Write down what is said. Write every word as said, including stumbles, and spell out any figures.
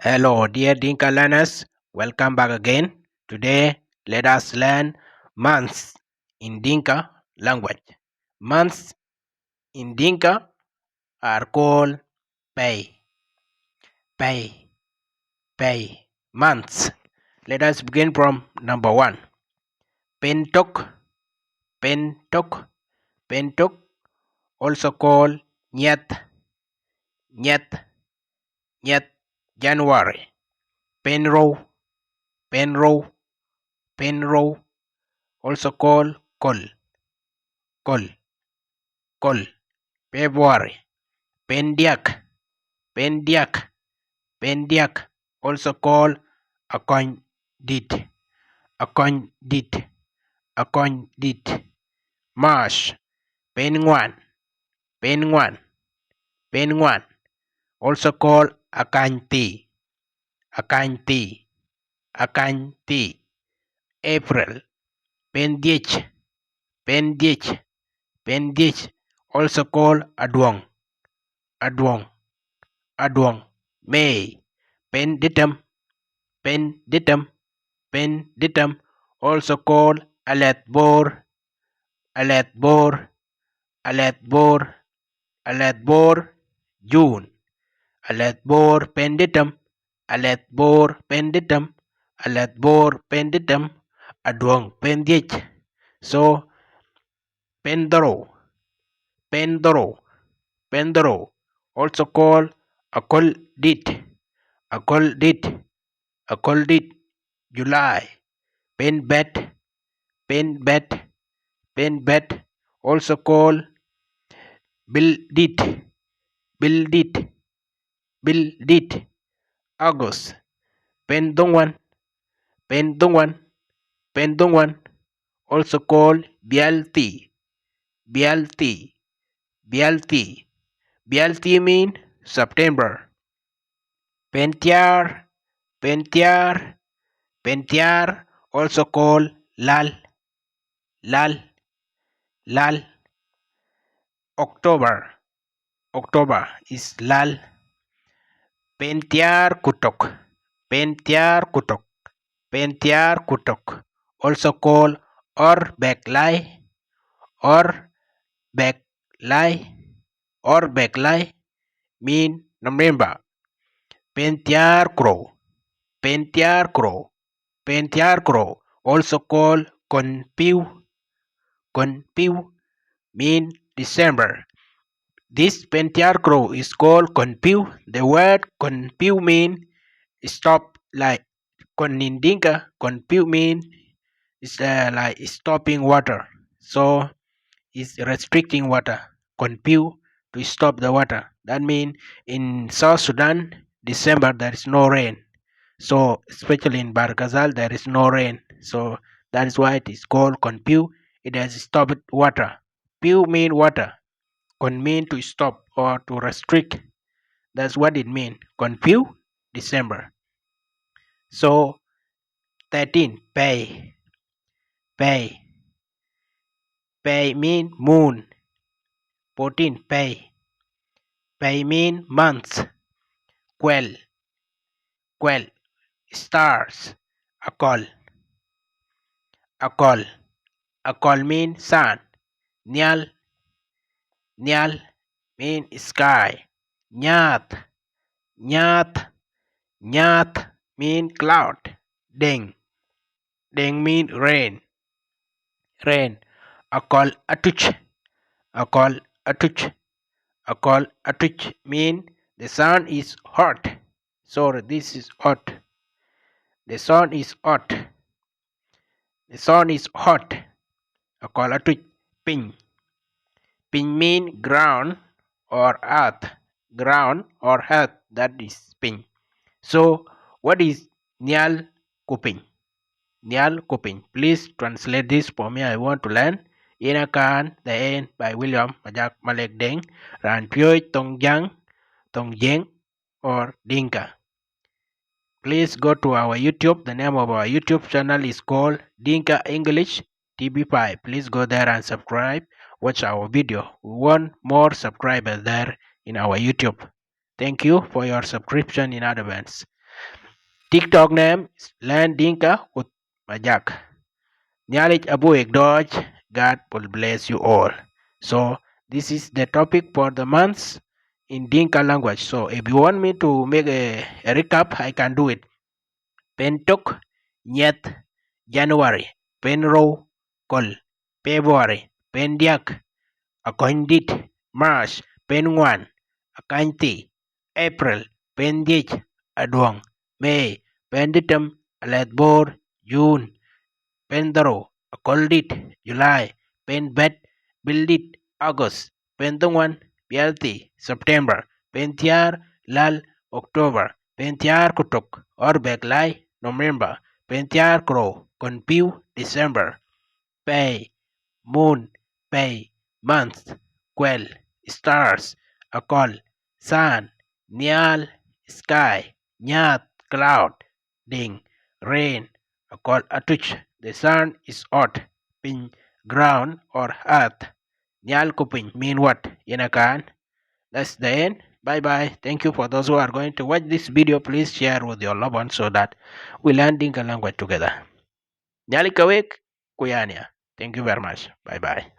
Hello, dear Dinka learners. Welcome back again. Today, let us learn months in Dinka language. Months in Dinka are called pɛ̈i. Pɛ̈i. Pɛ̈i. Months. Let us begin from number one. Pɛ̈n tök. Pɛ̈n tök. Pɛ̈n tök. Also called nyiɛth. Nyiɛth. Nyiɛth. January. Pɛ̈n rou. Pɛ̈n rou. Pɛ̈n rou. Also called köl. Köl. Köl. February. Pɛ̈n diäk. Pɛ̈n diäk. Pɛ̈n diäk. Also called akɔny dït. Akɔny dït. Akɔny dït. March. Pɛ̈n ŋuan. Pɛ̈n ŋuan. Pɛ̈n ŋuan. Also called akany thii. Akany thii. Akany thii. April. Pɛ̈n dhiëc. Pɛ̈n dhiëc. Pɛ̈n dhiëc. Also called aduɔŋ. Aduɔŋ. Aduɔŋ. May. Pɛ̈n dïtëm. Pɛ̈n dïtëm. Pɛ̈n dïtëm. Also called alɛth boor. Alɛth boor. Alɛth boor. Alɛth boor. June. Alɛth boor pɛ̈n dïtëm. Alɛth boor pɛ̈n dïtëm. Alɛth boor pɛ̈n dïtëm. Aduɔŋ pɛ̈n dhiëc. So, pɛ̈n dhorou. Pɛ̈n dhorou. Pɛ̈n dhorou. Also called aköl dït. Aköl dït. Aköl dït. July. Pɛ̈n bɛ̈t. Pɛ̈n bɛ̈t. Pɛ̈n bɛ̈t. Also called bil dït. Bil dït. Bil dït. August. Pɛ̈n dhoŋuan. Pɛ̈n dhoŋuan. Pɛ̈n dhoŋuan. Also called bial thii. Bial thii. Bial thii. Bial thii mean September. Pɛ̈n thiäär. Pɛ̈n thiäär. Pɛ̈n thiäär. Also called lal. Lal. Lal. October. October is lal. Pɛ̈n thiäär ku tök. Pɛ̈n thiäär ku tök. Pɛ̈n thiäär ku tök. Also called ɣɔr bɛ̈k lai. Ɣɔr bɛ̈k lai. Ɣɔr bɛ̈k lai mean November. Pɛ̈n thiäär ku rou. Pɛ̈n thiäär ku rou. Pɛ̈n thiäär ku rou. Also called kɔn piu. Kɔn piu mean December. This pɛ̈n thiäär ku rou is called kɔn piu. The word kɔn piu mean stop, like, kɔn in Dinka, kɔn piu mean is, uh, like stopping water. So it's restricting water. Kɔn piu, to stop the water. That mean in South Sudan, December, there is no rain. So especially in Bahr el Ghazal, there is no rain. So that is why it is called kɔn piu. It has stopped water. Piu mean water. Kɔn mean to stop or to restrict. That's what it mean. Kɔn piu, December. So thirteen, pɛ̈i. Pɛ̈i. Pɛ̈i mean moon. Fourteen, pɛ̈i. Pɛ̈i mean month. Kuɛl. Kuɛl. Stars. Akɔ̈l. Akɔ̈l. Akɔ̈l mean sun. Nhial. Nhial mean sky. Nyaath. Nyaath. Nyaath mean cloud. Deŋ. Deŋ mean rain. Rain. Akɔ̈l atuc. Akɔ̈l atuc. Akɔ̈l atuc mean the sun is hot. Sorry, this is hot. The sun is hot. The sun is hot. Akɔ̈l atuc. Piny. Piny mean ground or earth. Ground or earth, that is piny. So, what is nhial ku piny? Nhial ku piny. Please translate this for me. I want to learn. Yen akan The End by William Majak Malek Deŋ. Raan piööc thoŋ Jäŋ, thoŋ Jiëŋ, or Dinka. Please go to our YouTube. The name of our YouTube channel is called Dinka English T V five. Please go there and subscribe. Watch our video. We want more subscribers there in our YouTube. Thank you for your subscription in advance. TikTok name is Learn Dinka with Majak. Nhialic abï wek dɔɔc. God will bless you all. So this is the topic for the month in Dinka language. So if you want me to make a, a recap, I can do it. Pɛn tök, nyiɛth. January. Pɛn rou, köl. February. Pɛn diäk, akɔ̈nydït. March. Pɛn ŋuan, akanythii. April. Pɛn dhiëc, aduɔ̈ŋ. May. Pɛn dhetem, alɛ̈th boor. June. Pɛn dhorou, aköldït. July. Pɛn bɛ̈t, bildït. August. Pɛn dhoŋuan, biɛlthii. September. Pɛn thiäär, lal. October. Pɛn thiäär ku tök, ɣɔ̈r bɛ̈k lai. November. Pɛn thiäär ku rou, kɔn pïu. December. Pɛ̈i, moon. Pɛ̈i, month. Kuɛl, stars. Akɔ̈l, sun. Nhial, sky. Nyääth, cloud. Diŋ, rain. Akɔ̈l, atuc. The sun is hot. Piny, ground or earth. Nhial ku piny mean what? Yen akan. That's the end. Bye bye. Thank you for those who are going to watch this video. Please share with your loved ones so that we learn Dinka language together. Nhialic ke wek, ku yan ya. Thank you very much. Bye bye.